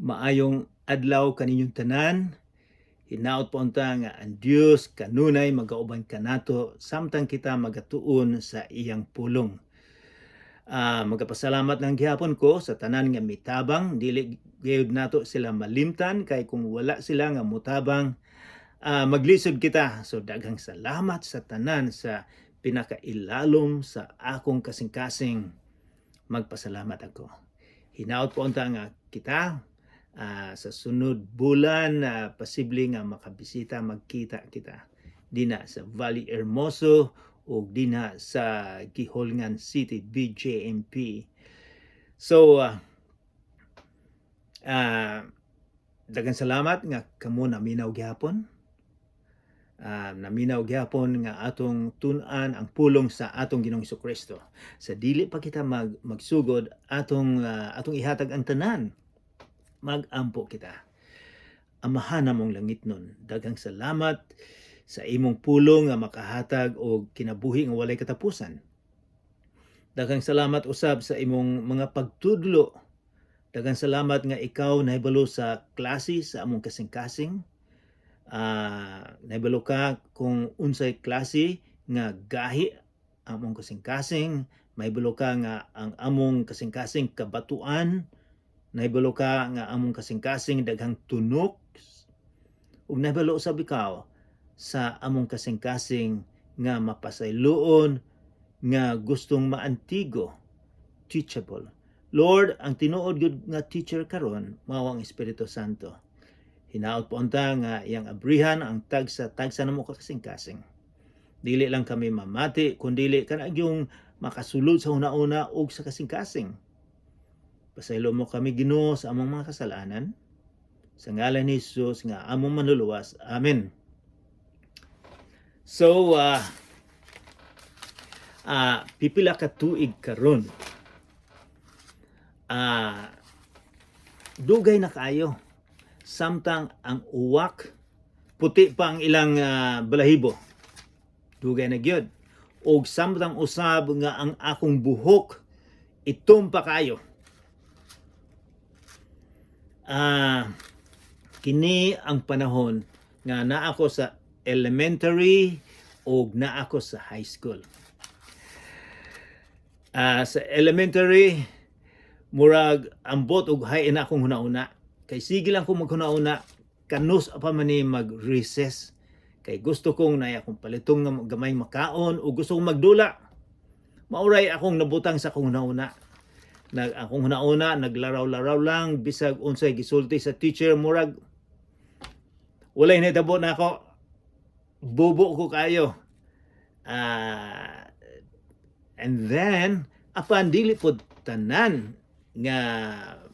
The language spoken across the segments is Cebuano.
Maayong adlaw kaninyong tanan. Hinaot po unta nga ang Dios kanunay magauban kanato samtang kita magatuon sa iyang pulong. Magapasalamat lang gihapon ko sa tanan nga mitabang. Dili gayud nato sila malimtan kay kung wala sila nga mutabang, maglisod kita. So daghang salamat sa tanan. Sa pinakailalom sa akong kasing-kasing, magpasalamat ako. Hinaot po unta nga kita sa sunod bulan posible nga makabisita, magkita kita dina sa Valle Hermoso o dina sa Guihulngan City BJMP. So daghang salamat nga kamo naminaw gihapon. Naminaw gihapon nga atong tun-an ang pulong sa atong Ginoong Kristo. Sa dili pa kita magsugod, atong ihatag ang tanan. Magampo kita. Amahan namong langitnon, daghang salamat sa imong pulong nga makahatag og kinabuhi nga walay katapusan. Daghang salamat usab sa imong mga pagtudlo. Daghang salamat nga ikaw nahibalo sa klase sa among kasing-kasing. Nahibalo ka kung unsay klase nga gahi ang among kasing-kasing, mahibalo ka nga ang among kasing-kasing kabatuan, nahibalo ka nga among kasing-kasing daghang tunok, ug nahibalo usab ikaw sa among kasing-kasing nga mapasayloon, nga gustong maantigo, teachable. Lord, ang tinuod gyud nga teacher karon mao ang Espiritu Santo. Hinaot po unta nga iyang abrihan ang tagsa tagsa namo ka kasing-kasing. Dili lang kami mamati, kundili kana yung makasulod sa una-una ug sa kasing-kasing. Pasaylo mo kami, Ginoo, sa among mga kasalanan. Sa ngalan ni Jesus nga among manluluwas. Amen. So, pipila ka tuig karon. Dugay na kaayo. Samtang ang uwak puti pa ang ilang balahibo. Dugay na gyud. Og samtang usab nga ang akong buhok itom pa kayo. Kini ang panahon nga naa ako sa elementary o naa ako sa high school. Sa elementary, murag ambot og hay na akong huna-huna. Kay sige lang ko maghuna-huna kanus pa man ni mag-recess. Kay gusto kong naay akong palitong nga gamay makaon o gusto kong magdula. Mao ray akong nabutang sa akong huna-huna. Akong huna-huna naglaraw-laraw lang bisag unsay gisulti sa teacher, murag walay nahitabo na ako. Bobo ko kayo. And then apan dili pod tanan nga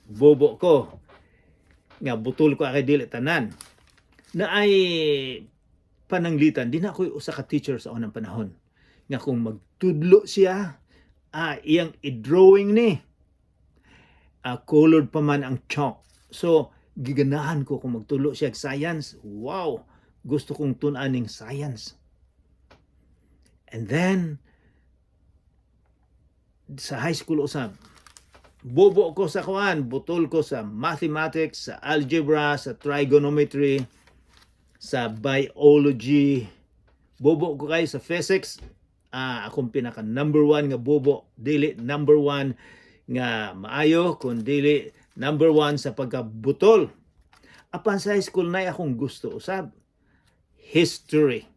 bobo ko, nga butol ko kay dili tanan na ay pananglitan di na ako usa ka teacher sa unang panahon nga kung magtudlo siya, iyang i-drawing ni colored pa man ang chalk. So giganahan ko kung magtudlo siya og science. Wow, gusto kong tun-an ning science. And then sa high school usab, bobo ko sa kuan, butol ko sa mathematics, sa algebra, sa trigonometry, sa biology. Bobo ko kayo sa physics. Akong pinaka number one nga bobo, dili number one nga maayo, kun dili number one sa pagkabutol. Apan sa high school na akong gusto usab, history.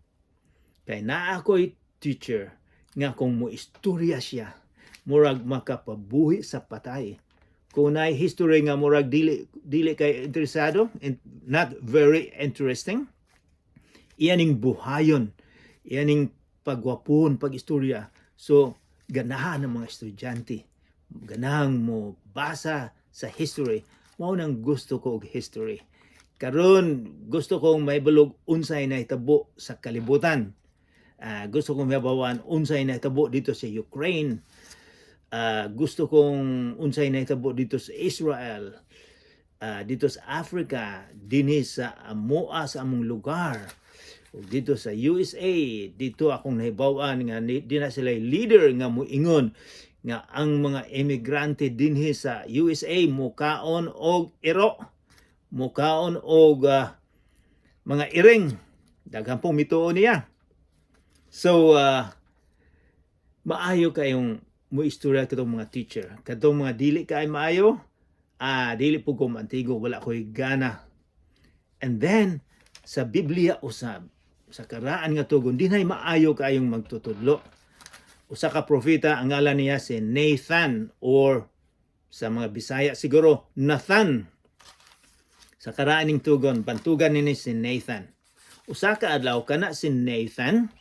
Kay naa ako'y teacher nga kung mo istorya siya, murag makapabuhi sa patay. Kung naay history nga murag dili kay interesado and not very interesting, iyaning buhayon, iyaning pagwapon pag-istorya. So ganahan ng mga estudyante, ganahan mo basa sa history. Mao nang gusto ko og history. Karon gusto kong mahibalo og unsay nahitabo sa kalibutan. Gusto kong mahibawan unsay nahitabo dito sa Ukraine. Gusto kong unsay nahitabo dito sa Israel, dito sa Africa, dinhi sa amoa, sa among lugar, ug dito sa USA. Dito akong nahibaw-an nga di na sila leader nga moingon nga ang mga emigrante dinhi sa USA mukaon og iro. Mukaon og mga iring. Daghan pong mituo niya. So maayo kayong mo istorya katong mga teacher. Katong mga dili kay maayo, dili po ko mantigo, wala ko'y gana. And then sa Biblia usab, sa Karaan nga Tugon, dinay maayo kayong magtutudlo. Usa ka propeta, ang ngalan niya si Nathan or sa mga Bisaya siguro Nathan. Sa Karaan ning Tugon, bantugan nini si Nathan. Usa ka adlaw, kana si Nathan,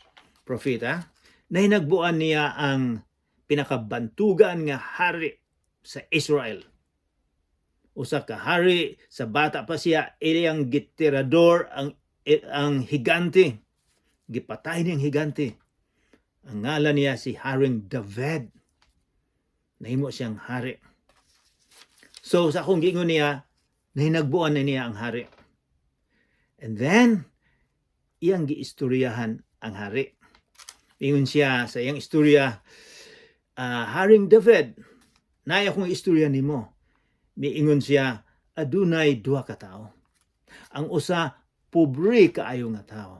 propeta, nahinagbuan niya ang pinakabantugan nga hari sa Israel. Usa ka hari, sa bata pa siya, iyang gitirador ang higante. Gipatay niyang higante. Ang ngalan niya si Haring David. Nahimo siyang hari. So sa akong giingon niya, nahinagbuan na niya ang hari. And then, iyang giistoryahan ang hari. Ingon siya sa iyang istorya, "Haring David, naay akong istorya nimo." Miingon siya, "Adunay duha ka tawo. Ang usa, pobre kaayo nga tawo.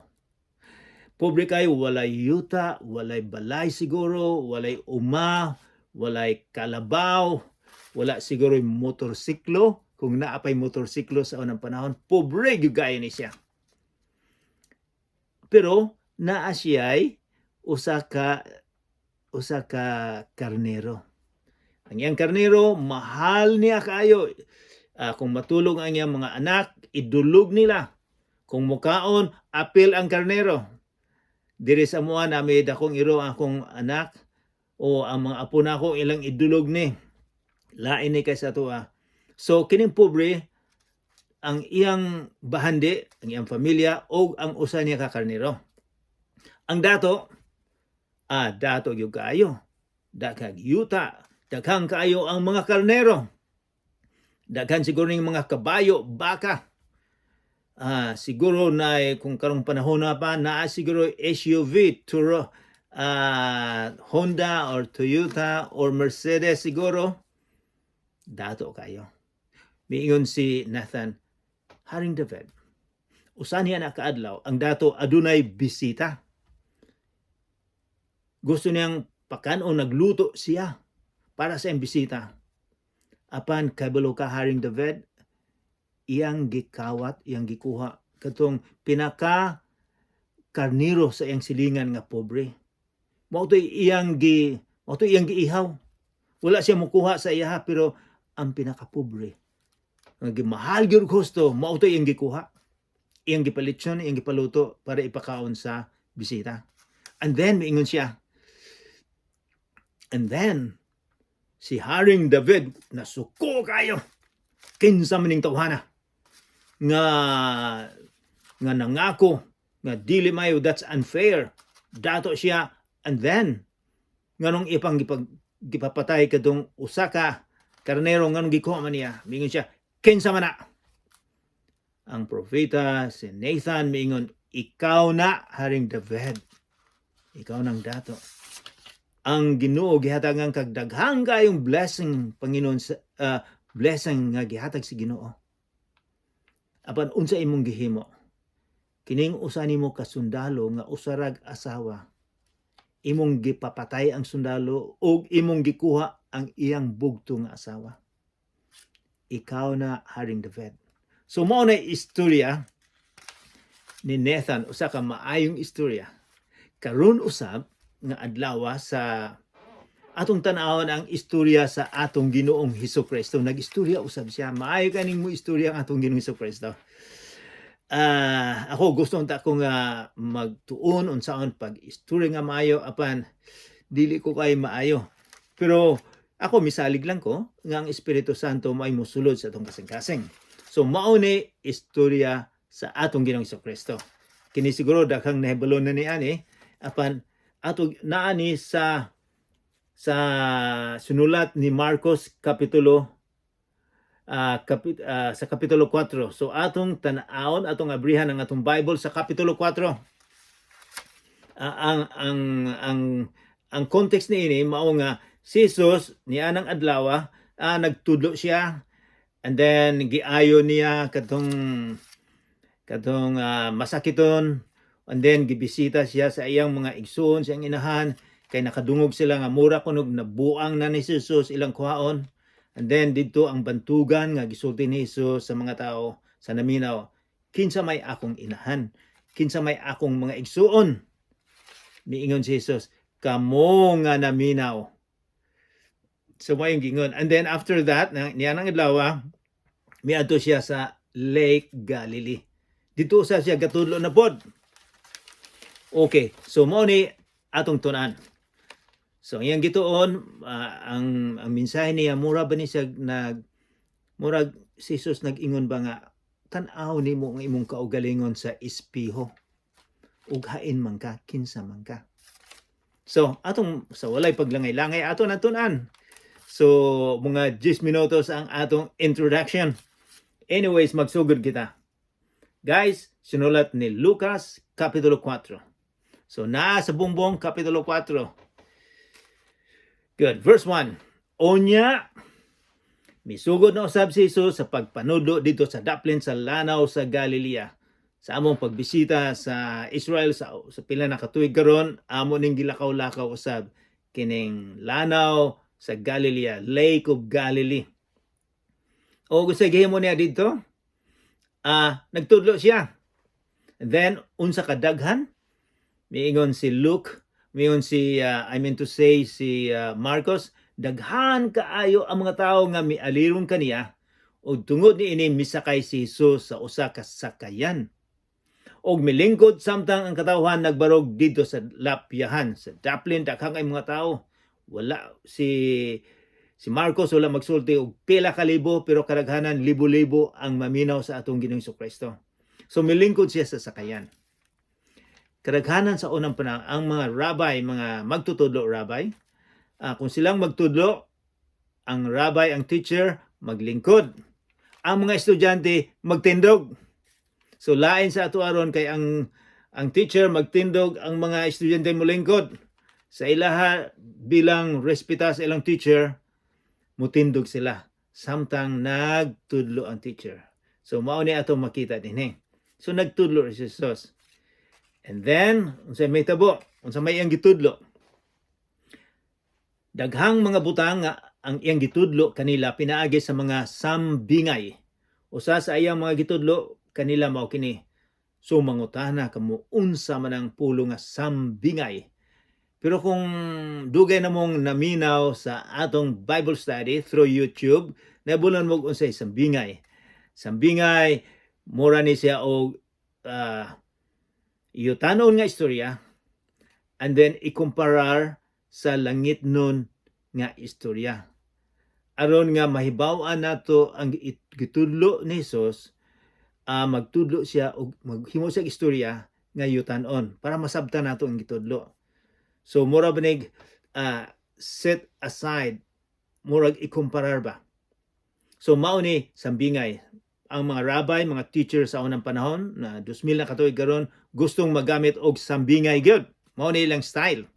Pobre kayo, walay yuta, walay balay siguro, walay uma, walay kalabaw, wala siguro motorsiklo, kung naa pay motorsiklo sa unang panahon. Pobre gyud kaayo ni siya. Pero naa siya'y usa ka karnero. Ang iyang karnero, mahal niya kaayo. Kung matulog ang iyang mga anak, idulog nila. Kung mukaon, apil ang karnero." Diri sa amoa nami dakong iro, ang akong anak o ang mga apo nako, ilang idulog ni. Lain ni kay sa atoa. So kining pobre, ang iyang bahandi, ang iyang pamilya o ang usa niya ka karnero. Ang dato, dato gyud kaayo. Daghang yuta, daghan kaayo ang mga karnero. Daghan siguro ning mga kabayo, baka. Siguro na kung karong panahon na pa naa siguro SUV, Turo, Honda or Toyota or Mercedes siguro. Dato kayo. Miingon si Nathan, "Haring David, usa niya na kaadlaw, ang dato adunay bisita. Gusto niyang pakan-on, nagluto siya para sa iyang bisita. Apan kabalo ka, Haring David, iyang gikawat, iyang gikuha katong pinaka karnero sa iyang silingan nga pobre. Mao to iyang giihaw. Wala siya mukuha sa iyaha, pero ang pinaka pobre nga gimahal gyud gusto, mao to iyang gikuha. Iyang gipalitsyon, iyang gipaluto para ipakaon sa bisita." And then miingon siya. And then si Haring David nasuko kayo. "Kinsa man ning tawhana nga nangako nga dili mayo? That's unfair. Dato siya, and then nganong ipang gipapatay kadtong usa ka karnero? Nganong gikuha man niya?" Mingon siya, "Kinsa man na?" Ang propeta si Nathan miingon, "Ikaw na, Haring David. Ikaw nang dato. Ang Ginoo gihatagan kag daghang kayong blessing, Panginoon sa blessing nga gihatag si Ginoo. Apan unsa imong gihimo? Kining usa nimo ka sundalo nga usarag asawa, imong gipapatay ang sundalo ug imong gikuha ang iyang bugto nga asawa. Ikaw na, Haring David." So mao na istorya ni Nathan, usa ka maayong istorya. Karon usab nga adlaw, sa atong tan-awon ang istorya sa atong Ginoong Hesus Kristo. Nag-istorya usab siya. Maayo kaning mo istorya ang atong Ginoong Hesus Kristo. Ako gusto unta ko nga magtuon unsaon pag istorya nga maayo, apan dili ko kay maayo. Pero ako misalig lang ko nga ang Espiritu Santo may mosulod sa atong kasing-kasing. So mao ni istorya sa atong Ginoong Hesus Kristo. Kini siguro daghang nahibalo na ni ani, apan ato naani sa sinulat ni Marcos kapitulo sa kapitulo 4. So atong tan-awon, atong abrihan ang atong Bible sa kapitulo 4. Ang context niini mao nga si Jesus nianang adlaw, nagtudlo siya. And then giayo niya katong masakiton, and then gibisita siya sa iyang mga igsoon, sa iyang inahan, kay nakadungog sila nga mura kunog nabuang na ni Jesus ilang kuhaon. And then didto ang bantugan nga gisulti ni Jesus sa mga tao sa naminaw, "Kinsa may akong inahan? Kinsa may akong mga igsuon?" Miingon si Jesus, "Kamo nga naminaw." So mao yung giingon. And then after that, niya nang adlaw, miadto siya sa Lake Galilee. Dito sa siya gatudlo na pod. Okay, so mao ni atong tun-an. So ang iyang gituon, ang mensahe niya, mura ba ni siya nag murag si Jesus nag-ingon ba nga tan-aw nimo ang imong kaugalingon sa espiho ug hain man ka, kinsa man ka. So atong sa walay paglangay-langay, ato na tun-an. So mga 10 minutos ang atong introduction. Anyways, magsugod kita. Guys, sinulat ni Lucas, Kapitulo 4. So naa sa bungbong, Kapitulo 4. Good. Verse 1. Unya, misugod na usab si Jesus sa pagpanudlo dito sa daplin sa lanaw sa Galilea. Sa among pagbisita sa Israel sa pila na katuig karon, amo ning gilakaw-lakaw usab kining lanaw sa Galilea, Lake of Galilee. O gusto gihimo niya dito? Nagtudlo siya. And then unsa kadaghan? Miingon si Luke, miingon si I mean to say si Marcos, daghan kaayo ang mga tawo nga mialiron kaniya ug tungod niini misakay si Jesus sa usa ka sakayan og milingkod samtang ang katawhan nagbarog didto sa lapyahan sa daplin. Daghan kay mga tao. Wala si Marcos, wala magsulti og pila ka libo, pero kadaghanan libo-libo ang maminaw sa atong Ginoong Kristo. So milingkod siya sa sakayan. Kadaghanan sa unang panahon, ang mga rabbi, mga magtutudlo, rabbi, kung silang magtudlo, ang rabbi, ang teacher, maglingkod. Ang mga estudyante, magtindog. So lain sa ato aron kay ang teacher magtindog, ang mga estudyante molingkod. Sa ilaha bilang respeta sa ilang teacher, mutindog sila samtang nagtudlo ang teacher. So mao ni atong makita dinhi. So nagtudlo si Jesus. And then unsay may tabo? Unsa may iyang gitudlo? Daghang mga butang nga ang iyang gitudlo kanila pinaagi sa mga sambingay. Usa sa iyang mga gitudlo kanila mao kini. So mangutana kamo unsa man ang pulong nga sambingay. Pero kung dugay na mong naminaw sa atong Bible study through YouTube, nahibaw-an mo unsay sambingay. Sambingay, mura ni siya og yutanon nga istorya and then ikumparar sa langitnon nga istorya. Aron nga mahibaw-an nato ang gitudlo ni Jesus, magtudlo siya og maghimo siya og istorya nga yutanon para masabtan nato ang gitudlo. So mura banig set aside, murag ikumparar ba. So mao ni sambingay. Ang mga rabbi, mga teacher sa unang panahon na 2000 na katuig karon, gustong magamit og sambingay gyud. Mao ni ilang style.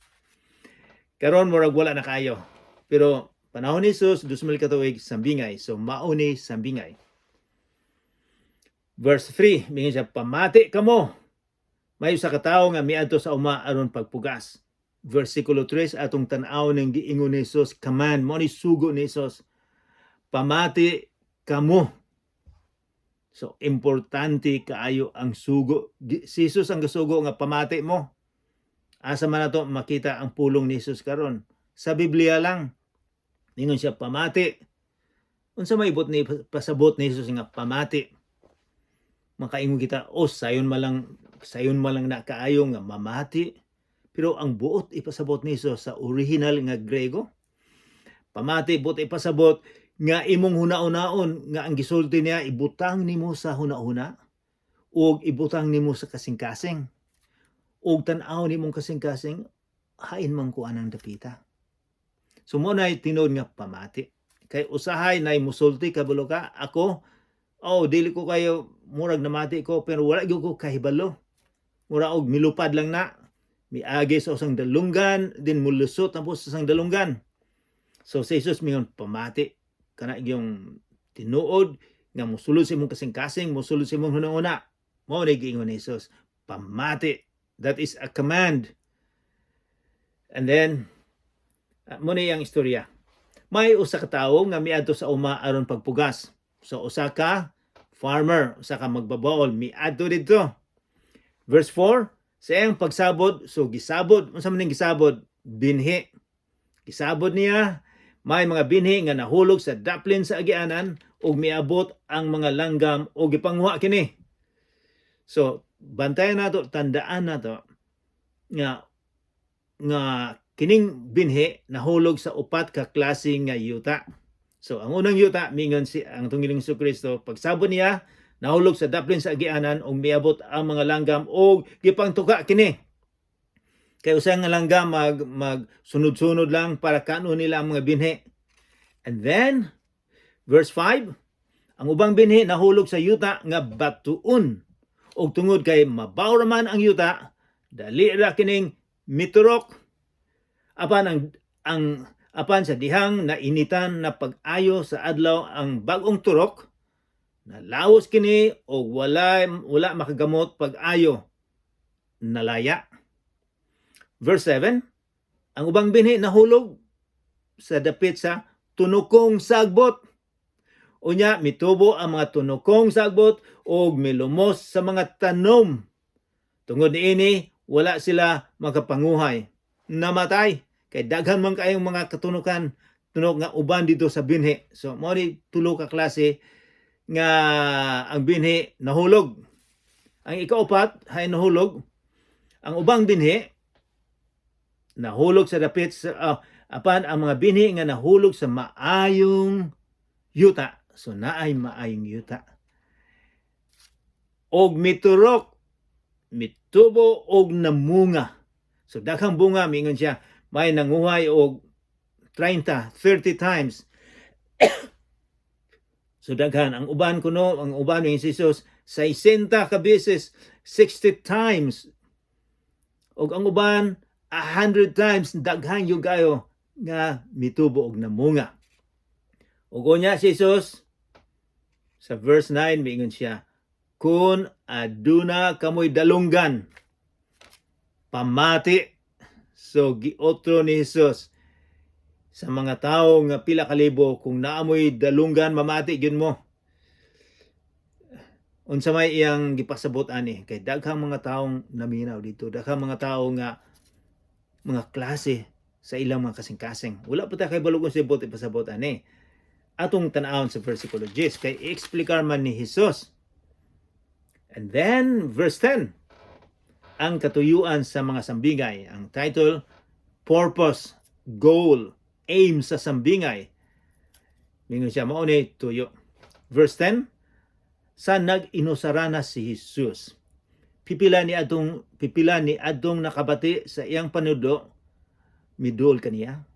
Karon murag wala na kayo. Pero panahon ni Jesus, 2000 katuig, sambingay. So mao ni sambingay. Verse 3, mingon siya, "Pamati kamo. May usa ka tawo nga miadto sa uma aron pagpugas." Versikulo 3, atong tan-aw ng giingon ni Jesus, command, mao ni sugo ni Jesus. Pamati kamo. So importante kaayo ang sugo. Si Jesus ang gasugo nga pamati mo. Asa man nato makita ang pulong ni Jesus karon? Sa Biblia lang. Ningon siya, "Pamati." Unsa may buot ni pasabot ni Jesus nga pamati? Makaingon kita, "Oh, sayon man lang na kaayo nga mamati." Pero ang buot ipasabot ni Jesus sa original nga Grego, pamati, buot ipasabot nga imong huna-hunaon nga ang gisulti niya ibutang nimo sa huna-huna ug ibutang nimo sa kasing-kasing. Ug tan-aw nimong kasing-kasing, hain man ko anang dapita. So mao na tinuod nga pamati. Kay usahay nay musulti, kabalo ka, ako, oh, dili ko kayo murag namati ko pero wala gyud ko kahibalo. Mura og milupad lang na. Miagi sa usang dalunggan, din mulusot tapos sa usang dalunggan. So si Jesus mingon, "Pamati." Kana yung Tinuod nga mosulod sa imong kasing-kasing, mosulod sa imong hunahuna. Mao ni giingon ni Jesus. Pamati. That is a command. And then, mao ni ang istorya. May usa ka tawo nga miadto sa uma aron pagpugas. So usa ka farmer, usa ka magbabaol, miadto didto. Verse 4, sa iyang pagsabod, so gisabod, unsa man ning gisabod? Binhi. Gisabod niya, may mga binhi nga nahulog sa daplin sa agianan ug miabot ang mga langgam ug gipanguha kini. So, bantayan nato, tandaan nato nga kining binhi nahulog sa upat ka klase nga yuta. So, ang unang yuta, mingon si ang atong Ginoong Kristo, pagsabod niya, nahulog sa daplin sa agianan ug miabot ang mga langgam ug gipangtuka kini. Kay usa nga langgam mag sunod-sunod lang para kanon nila ang mga binhi. And then verse 5, ang ubang binhi nahulog sa yuta nga batuon. Ug tungod kay mabaw ra man ang yuta, dali ra kining miturok. Apan ang apan sa dihang nainitan na pag-ayo sa adlaw ang bag-ong turok, nalaos kini og wala makagamot pag-ayo, nalaya. Verse 7, ang ubang binhi nahulog sa dapit sa tunokong sagbot. Unya mitubo ang mga tunokong sagbot ug milumos sa mga tanom. Tungod niini, wala sila makapanguhay. Namatay kay daghan man kayong mga katunukan, tunok nga uban dito sa binhi. So mao ni tulo ka klase nga ang binhi nahulog. Ang ikaupat ay nahulog ang ubang binhi nahulog sa dapit sa apan ang mga binhi nga nahulog sa maayong yuta. So naay maayong yuta. Og miturok, mitubo og namunga. So daghang bunga, mingon siya, may nanguhay og 30, 30 times. So daghan ang uban kuno, ang uban ni Jesus 60 ka beses, 60 times. Og ang uban 100 times, daghan gyud kayo nga mitubo og namunga. Ug unya si Jesus sa verse 9, miingon siya, "Kung aduna kamoy dalunggan, pamati." So giotro ni Jesus sa mga tao nga pila ka libo, kung naamoy dalunggan, mamati gyud mo. Unsa may iyang gipasabot ani? Kay daghang mga taong naminaw dito, daghang mga tao nga mga klase sa ilang mga kasing-kasing. Wala pa ta kay balog sa buot ipasabot ani. Atong tan-awon sa versikulo 10 kay i-explikar man ni Jesus. And then verse 10, ang katuyuan sa mga sambingay. Ang title, purpose, goal, aim sa sambingay. Mingon siya, mao ni tuyo. Verse 10, sa nag-inusarana si Jesus, pipila ni adtong nakabati sa iyang panudlo miduol kaniya.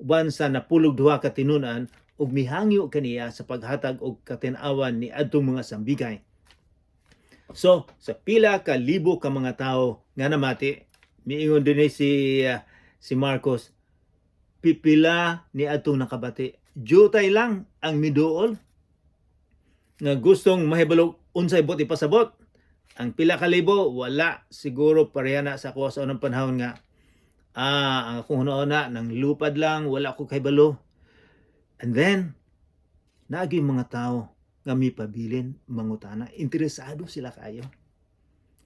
Uban sa 12 ka tinun-an ug mihangyo kaniya sa paghatag og katin-awan ni adtong mga sambigay. So, sa pila ka libo ka mga tao nga namati, miingon din si Marcos, pipila ni adtong nakabati. Jutay lang ang miduol nga gustong mahibalo unsay buot ipasabot. Ang pila ka libo wala siguro. Pareha na sa ako sa unang panahon nga ang akong hunahuna nang lupad lang, wala ko kahibalo. And then naagi mga tao nga mipabilin mangutana, interesado sila kayo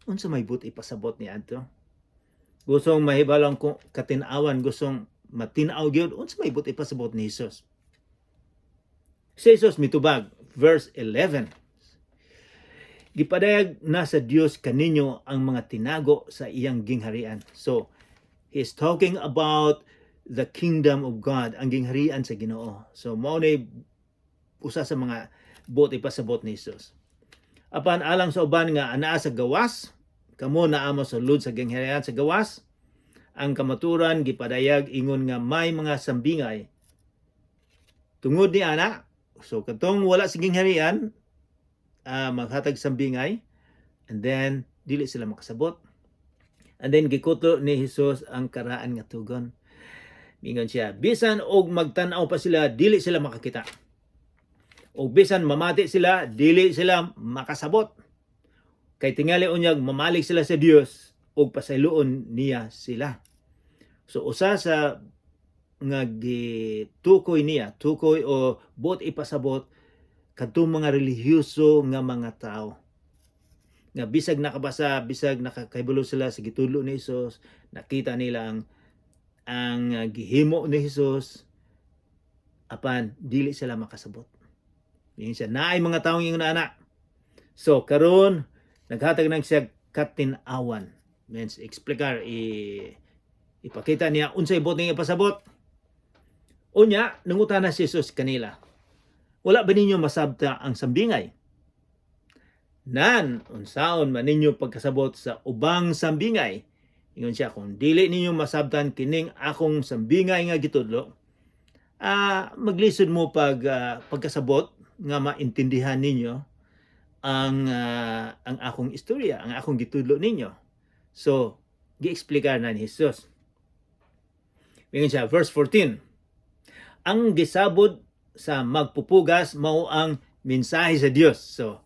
unsa may buot ipasabot ni adto. Gustong mahibalo ang katin-awan, gustong matin-aw gyud unsa may buot ipasabot ni Jesus. Si Jesus mitubag, verse 11, "Gipadayag na sa Dios kaninyo ang mga tinago sa iyang gingharian." So, he is talking about the kingdom of God, ang gingharian sa Ginoo. So, mao ni usa sa mga buot ipasabot ni Jesus. "Apan alang sa uban nga anaa sa gawas, kamo naa mo sa sulod sa gingharian sa gawas, ang kamaturan gipadayag ingon nga may mga sambingay. Tungod ni ana," so katong wala sa gingharian, maghatag sambingay and then dili sila makasabot. And then gikutlo ni Jesus ang karaan nga tugon. Mingon siya, bisan og magtan-aw pa sila, dili sila makakita. O bisan mamati sila, dili sila makasabot. Kay tingali unyag mamalig sila sa Dios ug pasayloon niya sila. So usa sa nga gitukoy niya, tukoy o buot ipasabot kadtong mga relihiyoso nga mga tao nga bisag nakabasa, bisag nakakahibalo sila sa gitudlo ni Jesus, nakita nila ang gihimo ni Jesus, apan dili sila makasabot. Ingon siya, naay mga taong ingon ana. So karon naghatag nang siya katin-awan. Means explicar, ipakita niya unsay buot niya ipasabot. Unya, nangutana si Jesus kanila. "Wala ba ninyo masabta ang sambingay? Nan, unsaon man ninyo pagkasabot sa ubang sambingay?" Ingon siya, kung dili ninyo masabtan kining akong sambingay nga gitudlo, maglisod mo pagkasabot nga maintindihan ninyo ang akong istorya, ang akong gitudlo ninyo. So, giexplikar na ni Jesus. Ingon siya, verse 14. Ang gisabod sa magpupugas mao ang mensahe sa Dios. So,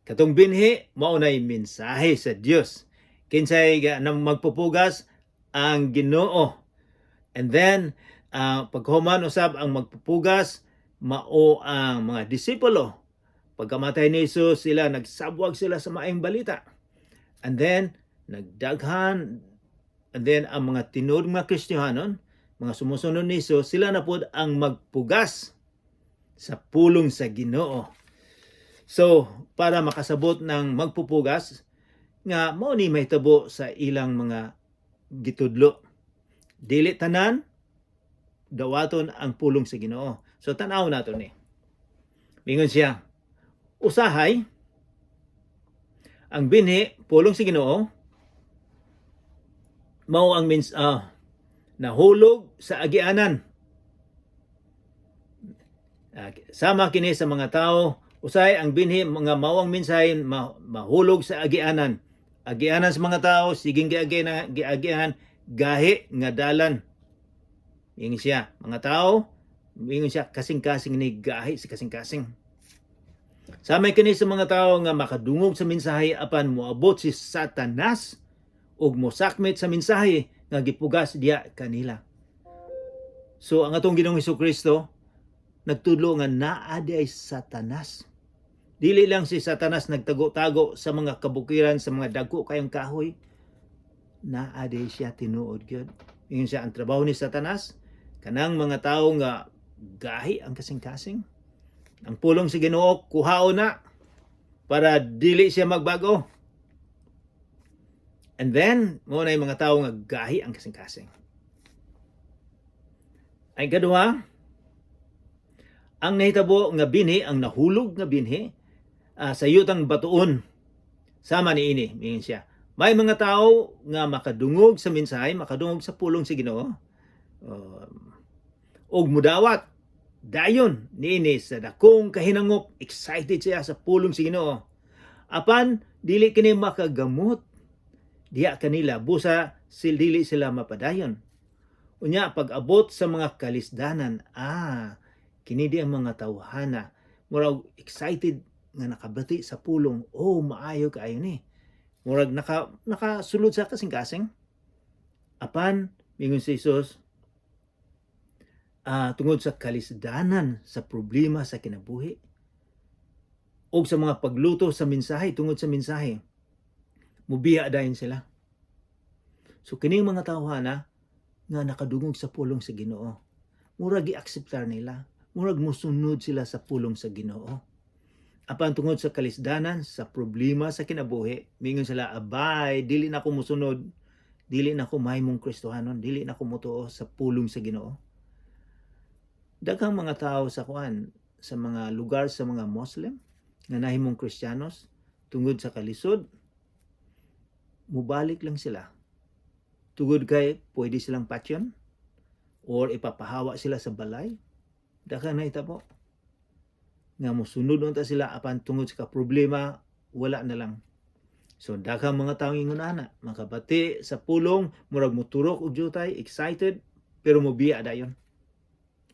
katong binhi mao nay mensahe sa Dios. Kinsay nang magpupugas? Ang Ginoo. And then paghuman usab, ang magpupugas mao ang mga disipulo. Pagkamatay ni Jesus, sila nagsabwag sila sa maayong balita. And then nagdaghan, and then ang mga tinuod mga Kristiyanon, mga sumusunod ni Jesus, sila na pod ang magpugas sa pulong sa Ginoo. So, para makasabot ng magpupugas, nga mao ni mahitabo sa ilang mga gitudlo. Dili tanan dawaton ang pulong sa Ginoo. So tan-aw nato ni. Mingon siya, usahay ang binhi, pulong sa Ginoo, mao ang mins nahulog sa agianan. Sama kini sa mga tao, usahay ang binhi mga mao ang mensahe mahulog sa agianan. Agianan sa mga tao, siging giagianan, giagianan gahi nga dalan. Ingon siya, mga tao, ingon siya, kasing-kasing ni gahi sa kasing-kasing. Sama kini sa mga tao nga makadungog sa mensahe, apan moabot si Satanas ug mosakmit sa mensahe nga gipugas diya kanila. So ang atong Ginoong Kristo nagtudlo nga naa diay Satanas. Dili lang si Satanas nagtago-tago sa mga kabukiran, sa mga dagko kayong kahoy. Naa diay siya tinuod gyud. Ingon siya, ang trabaho ni Satanas kanang mga tao nga gahi ang kasing-kasing. Ang pulong sa Ginoo kuhaon na para dili siya magbago. And then, mao na yung mga tao nga gahi ang kasing-kasing. Ay kaduha, ang nahitabo nga binhi, ang nahulog nga binhi, sa yutang batuon. Sama ni ini, mingon siya. May mga tao nga makadungog sa mensahe, makadungog sa pulong sa Ginoo. Og mudawat dayon niini sa dakong kahinangop, excited siya sa pulong sa Ginoo. Apan dili kini makagamot diha kanila, busa dili sila mapadayon. Unya pag abot sa mga kalisdanan, kini di ang mga tawhana murag excited nga nakabati sa pulong, oh, maayo kaayo ni. Murag nakasulod sa kasing-kasing. Apan mingon si Jesus, tungod sa kalisdanan sa problema sa kinabuhi o sa mga pagluto sa mensahe, tungod sa mensahe, mubiya dayon sila. So kining mga tawhana nga nakadungog sa pulong sa Ginoo, murag gi-akseptar nila, murag musunod sila sa pulong sa Ginoo. Apan tungod sa kalisdanan, sa problema sa kinabuhi, mingon sila, "Abay, dili na ako musunod, dili na ako mahimong Kristohanon, dili na ako mutuo sa pulong sa Ginoo." Daghang mga tao sa kuan, sa mga lugar sa mga Muslim nga nahimong Kristiyanos, tungod sa kalisod, mubalik lang sila. Tungod kay pwede silang patyon or ipapahawa sila sa balay. Daghang nahitabo nga mosunod unta sila, apan tungod sa problema, wala na lang. So daghang mga taong ingon ana, makabati sa pulong, murag muturok og jutay, excited, pero mobiya dayon.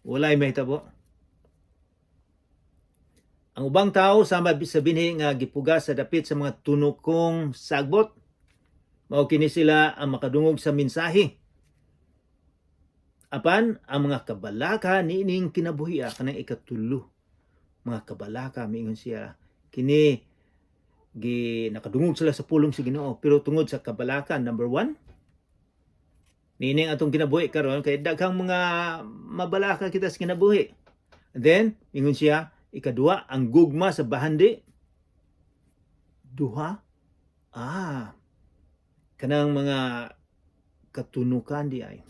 Walay mahitabo. Ang ubang tao sama sa binhi nga gipugas sa dapit sa mga tunokong sagbot. Mao kini sila ang makadungog sa mensahe. Apan ang mga kabalaka niining kinabuhi, kanang ikatulo. Mga kabalaka, miingon siya, kini gi nakadungog sila sa pulong sa Ginoo, pero tungod sa kabalaka, number one, niining atong kinabuhi karon, kay daghang mga mabalaka kita sa kinabuhi. And then ingon siya, ikaduha, ang gugma sa bahandi. Duha, kanang mga katunukan di ay,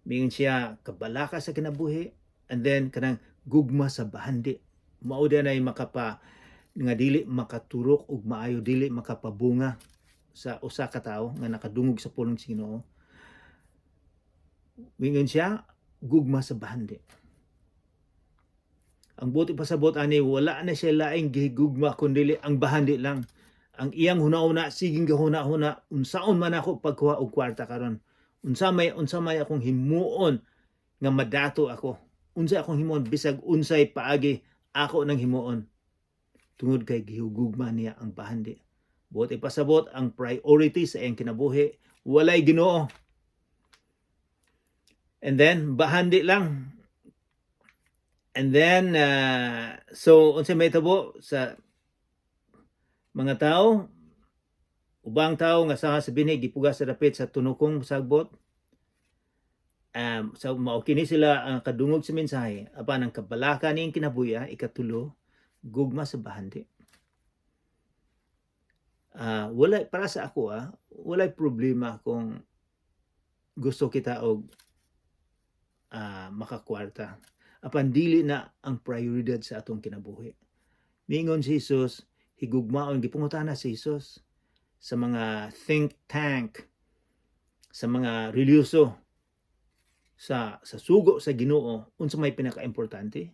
mingon siya, kabalaka sa kinabuhi and then kanang gugma sa bahandi, mao di ay makapa nga dili makaturok og maayo, dili makapabunga sa usa ka tawo nga nakadungog sa pulong sa Ginoo. Mingon siya, gugma sa bahandi. Ang buot ipasabot ani, wala na siya laing gihigugma kundi ang bahandi lang. Ang iyang huna-huna, siging gahuna-huna, unsaon man ako pagkuha og kwarta karon? Unsa may akong himuon nga madato ako? Unsa akong himuon? Bisag unsay paagi, ako nang himuon? Tungod kay gihugugma niya ang bahandi. Buot ipasabot, ang priority sa iyang kinabuhi walay Ginoo. And then bahandi lang. And then so unsa may tabo sa mga tao, ubang tao nga sa binhi gipugas sa dapit sa tunokong sagbot? So mao kini sila ang kadungog sa mensahe, apan ang kabalaka ning kinabuhi, ikatulo, gugma sa bahandi. Wala, para sa ako, walay problema kung gusto kita og makakwarta, apan dili na ang prioridad sa atong kinabuhi. Mingon si Jesus, higugmaon, gipangutana si Jesus sa mga think tank, sa mga relihiyoso, sa sugo sa Ginoo, unsa may pinakaimportante?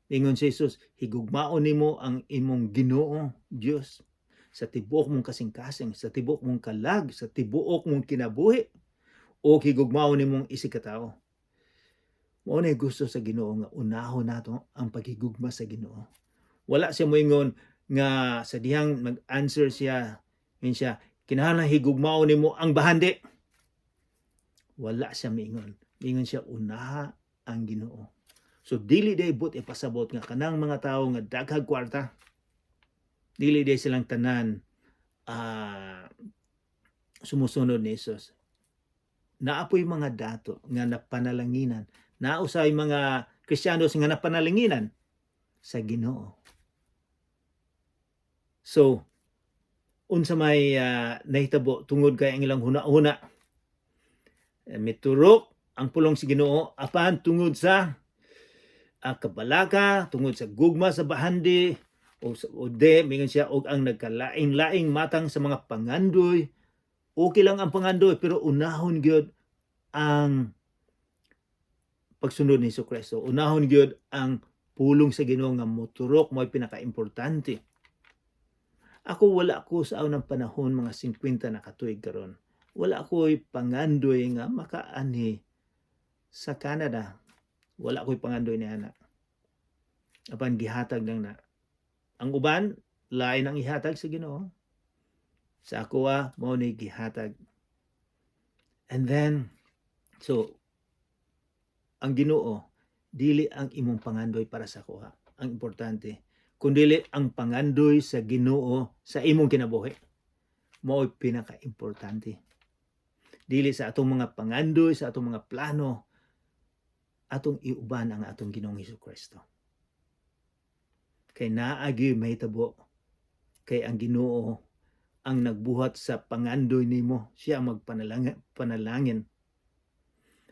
Ingon si Jesus, higugmaon nimo ang imong Ginoo Dios sa tibuok mong kasing-kasing, sa tibuok mong kalag, sa tibuok mong kinabuhi, o higugmaon nimong isig katawo. Mao na gusto sa Ginoo nga unahon nato ang paghigugma sa Ginoo. Wala siya moingon nga sa dihang mag-answer siya, ingon siya, kinahanglan higugmaon nimo ang bahandi. Wala siya miingon. Miingon siya, unaha ang Ginoo. So dili day buot ipasabot nga kanang mga tawo nga daghag kwarta, dili day silang tanan sumusunod ni Jesus. Naa poy mga dato nga napanalanginan. Naa usay mga Kristiyanos nga napanalanginan sa Ginoo. So, unsa may nahitabo tungod kay ang ilang huna-huna? Miturok ang pulong sa Ginoo, apan tungod sa kabalaka, tungod sa gugma sa bahandi o de mingon siya, og ang nagkalaing-laing matang sa mga pangandoy. Okay lang ang pangandoy, pero unahon gyud ang pagsunod ni Kristo. Unahon gyud ang pulong sa Ginoo nga moturok, mo'y pinakaimportante. Ako, wala ko sa unang panahon, mga 50 na katuig karon, wala ko'y pangandoy nga makaanhi sa Canada. Wala ko'y pangandoy ni ana. Apan gihatag lang na. Ang uban, lain ang ihatag sa Ginoo. Sa ako, mao ni gihatag. And then, so, ang Ginoo, dili ang imong pangandoy para sa kuha ang importante, kundili ang pangandoy sa Ginoo sa imong kinabuhi. Mao'y pinaka-importante. Dili sa atong mga pangandoy, sa atong mga plano, atong iuban ang atong Ginoong Hesus Kristo. Kay naagi mahitabo kay ang Ginoo ang nagbuhat sa pangandoy nimo, siya ang magpanalangin panalangin.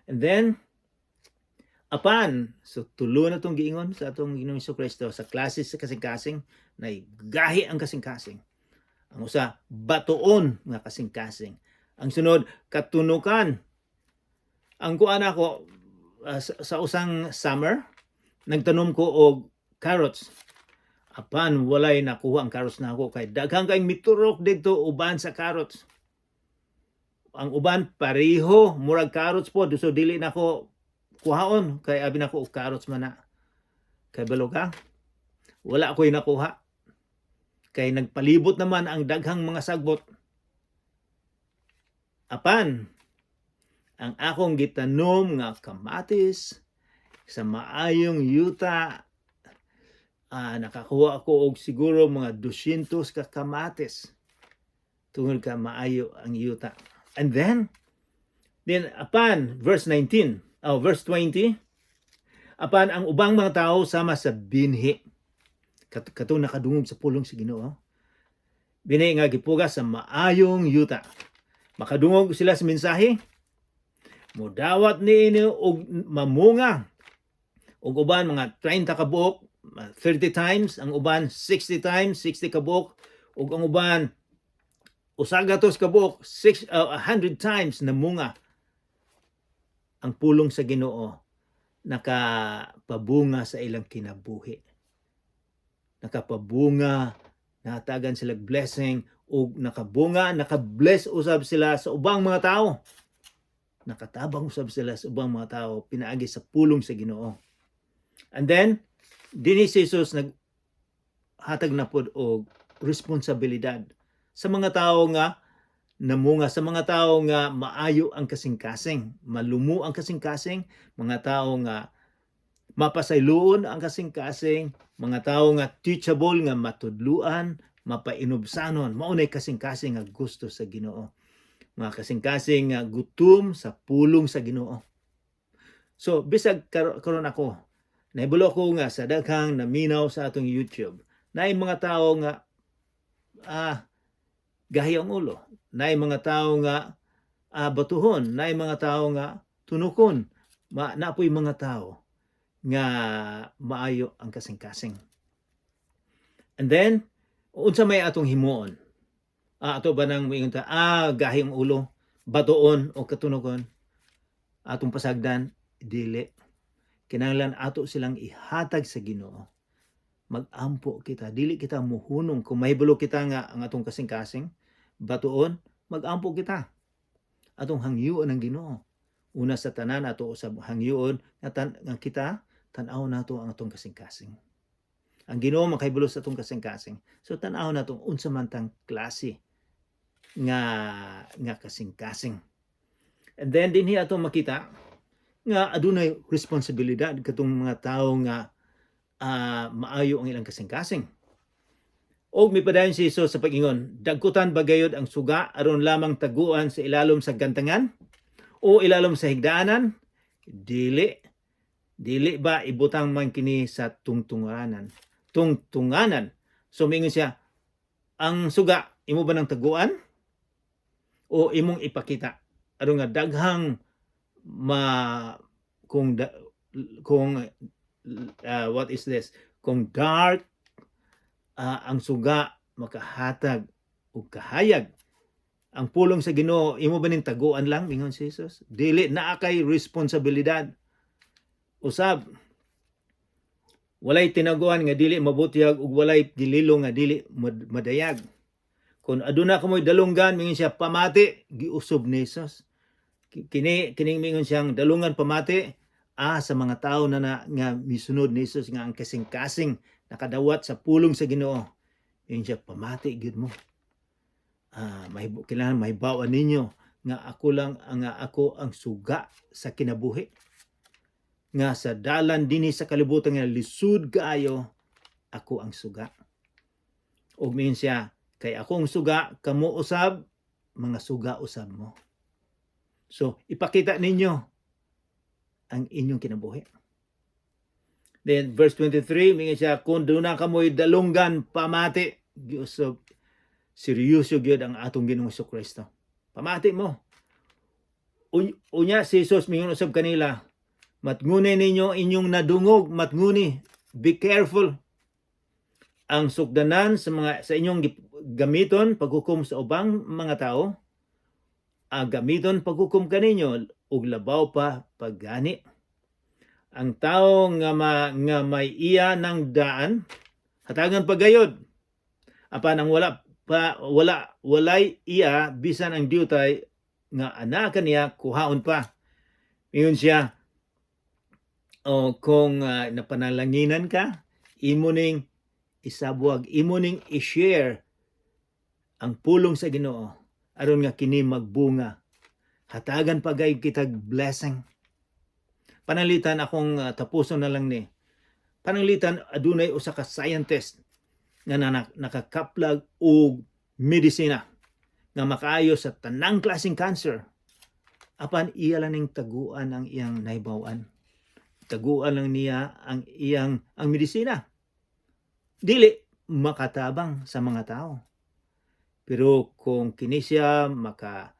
And then apan, so tulo na tong giingon sa atong Ginoong Hesus Kristo sa klase sa kasing-kasing, na gahi ang kasing-kasing. Ang usa, batuon nga kasing-kasing. Ang sunod, katunukan. Ang kuan ako, sa usang summer, nagtanom ko og carrots. Apan walay nakuha ang carrots na ako kay daghang kay miturok didto uban sa carrots. Ang uban pareho, murag carrots po, so dili nako kuhaon kay abi nako og carrots man na. Kay balo ka, Wala ko'y nakuha. Kay nagpalibot naman ang daghang mga sagbot. Apan, ang akong gitanom nga kamatis sa maayong yuta, nakakuha ako og siguro mga 200 ka kamatis tungod ka maayo ang yuta. And then apan verse 19, oh, verse 20, apan ang ubang mga tao sama sa binhi. Katong nakadungog sa pulong sa Ginoo. Binhi nga gipugas sa maayong yuta. Makadungog sila sa mensahe, mudawat niini og mamunga. Og uban mga 30 ka buok, 30 times, ang uban 60 times, 60 ka buok, ug ang uban 100 ka buok, 100 times namunga ang pulong sa Ginoo, nakapabunga sa ilang kinabuhi. Nakapabunga, nahatagan sila blessing ug nakabunga, nakabless usab sila sa ubang mga tao. Nakatabang usab sila sa ubang mga tao pinaagi sa pulong sa Ginoo. And then dinhi si Jesus naghatag na pod og responsibilidad sa mga tao nga namunga, sa mga tao nga maayo ang kasing-kasing, malumo ang kasing-kasing, mga tao nga mapasayloon ang kasing-kasing, mga tao nga teachable, nga matudluan, mapainubsanon, mao nay kasing-kasing nga gusto sa Ginoo. Mga kasing-kasing nga gutom sa pulong sa Ginoo. So bisag karon ako, nahibalo ko nga sa daghang naminaw sa atong YouTube, naay mga tao nga gahi ang ulo, naay mga tao nga batuhon, naay mga tao nga tunukon, naa poy mga tao nga maayo ang kasing-kasing. And then, unsa may atong himuon? Ato ba nang moingon ta, gahi ang ulo, batuon o katunukon, atong pasagdan? Dili. Kinahanglan ato silang ihatag sa Ginoo. Magampo kita, dili kita muhunong kung mahibalo kita nga ang atong kasing-kasing batuon, magampo kita. Atong hangyoon ang Ginoo. Una sa tanan, ato usab hangyoon nga kita tan-aw nato ang atong kasing-kasing. Ang Ginoo makahibalo sa atong kasing-kasing. So tan-aw nato unsa man tang klase nga kasing-kasing. And then dinhi ato makita nga adunay responsibilidad katong mga tawo nga maayo ang ilang kasing-kasing. Og mipadayon si Jesus sa pag-ingon, "Dagkutan ba gayod ang suga aron lamang taguan sa ilalom sa gantangan o ilalom sa higdaanan? Dili. Dili ba ibutang man kini sa tungtunganan?" Tungtunganan. So mingon siya, ang suga imo ba nang taguan o imong ipakita? Aron nga daghang ma kung da, kung what is this? Kung dark ang suga makahatag og kahayag. Ang pulong sa Ginoo, imo ba ning taguan lang, mingon si Jesus? Dili, naa kay responsibilidad. Usab, walay tinaguan nga dili mabutyag ug walay gililo nga dili madayag. Kung aduna kamoy dalunggan, mingon siya, pamati, giusob ni Jesus. Kini kining mingon siyang dalungan, pamati, sa mga tao na nga misunod ni Jesus, nga ang kasing-kasing nakadawat sa pulong sa Ginoo. Ingon siya, pamati gyud mo. Kailangan mahibaw-an ninyo nga ako lang nga ako ang suga sa kinabuhi. Nga sa dalan dinhi sa kalibutan nga lisod kaayo, ako ang suga. Ug miingon siya, kay ako ang suga, kamo usab mga suga usab mo. So ipakita ninyo ang inyong kinabuhi. Then verse 23, mingon siya, kung duna kamoy dalunggan, pamati. Giusob, seryoso gyud ang atong Ginoong Kristo. Pamati mo. Unya si Jesus mingon usab kanila, matnguni ninyo inyong nadungog, matnguni. Be careful. Ang sukdanan sa mga sa inyong gamiton paghukom sa ubang mga tao, ang gamiton paghukom kaninyo ug labaw pa paggani. Ang tao nga may iya ng daan, hatagan pagayod. Apan ang wala pa wala walay iya, bisan ang diutay nga ana kaniya kuhaon pa. Ingon siya, o kung napanalanginan ka, imo ning isabwag, imo ning i-share ang pulong sa Ginoo aron nga kini magbunga. Hatagan pa gayud kitag blessing. Pananglitan, akong tapuson na lang ni. Pananglitan adunay usa ka scientist nga nakakaplag og medisina nga makaayo sa tanang klaseng cancer. Apan iya lang ning taguan ang iyang nahibaw-an. Taguan lang niya ang iyang ang medisina. Dili makatabang sa mga tao. Pero kung kini siya maka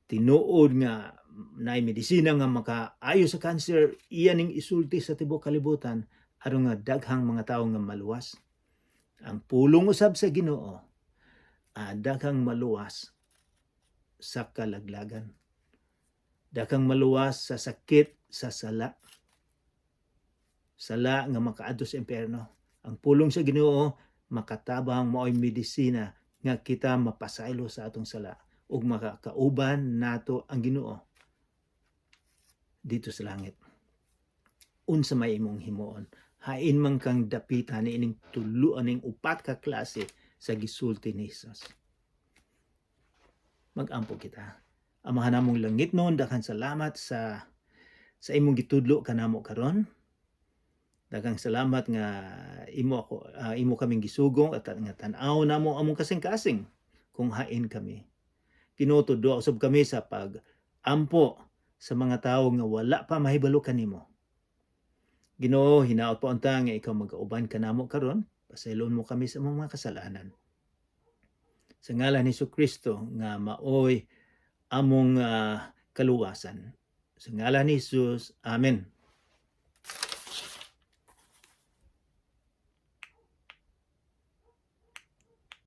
tinuod nga naay medisina nga makaayo sa cancer, iya ning isulti sa tibuok kalibutan aron nga daghang mga tawo nga maluwas. Ang pulong usab sa Ginoo, daghang maluwas sa kalaglagan. Daghang maluwas sa sakit sa sala. Sala nga makaadto sa impyerno. Ang pulong sa Ginoo makatabang, maoy medisina nga kita mapasaylo sa atong sala ug makakauban nato ang Ginoo dito sa langit. Unsa may imong himuon? Hain man kang dapita ni ining tuluan ning upat ka klase sa gisulti ni Jesus? Mag-ampo kita. Amahan namong langitnon, daghang salamat sa imong gitudlo kanamo karon. Daghang salamat nga imo kaming gisugong at nga tan-aw namo among kasing-kasing kung hain kami. Ginoo, tudloa usab kami sa pag-ampo sa mga tawo nga wala pa mahibalo kanimo. Ginoo, hinaot pa unta nga ikaw magauban kanamo karon, pasaylon mo kami sa among mga kasalanan. Sa ngalan ni Kristo nga maoy among kaluwasan. Sa ngalan ni Jesus. Amen.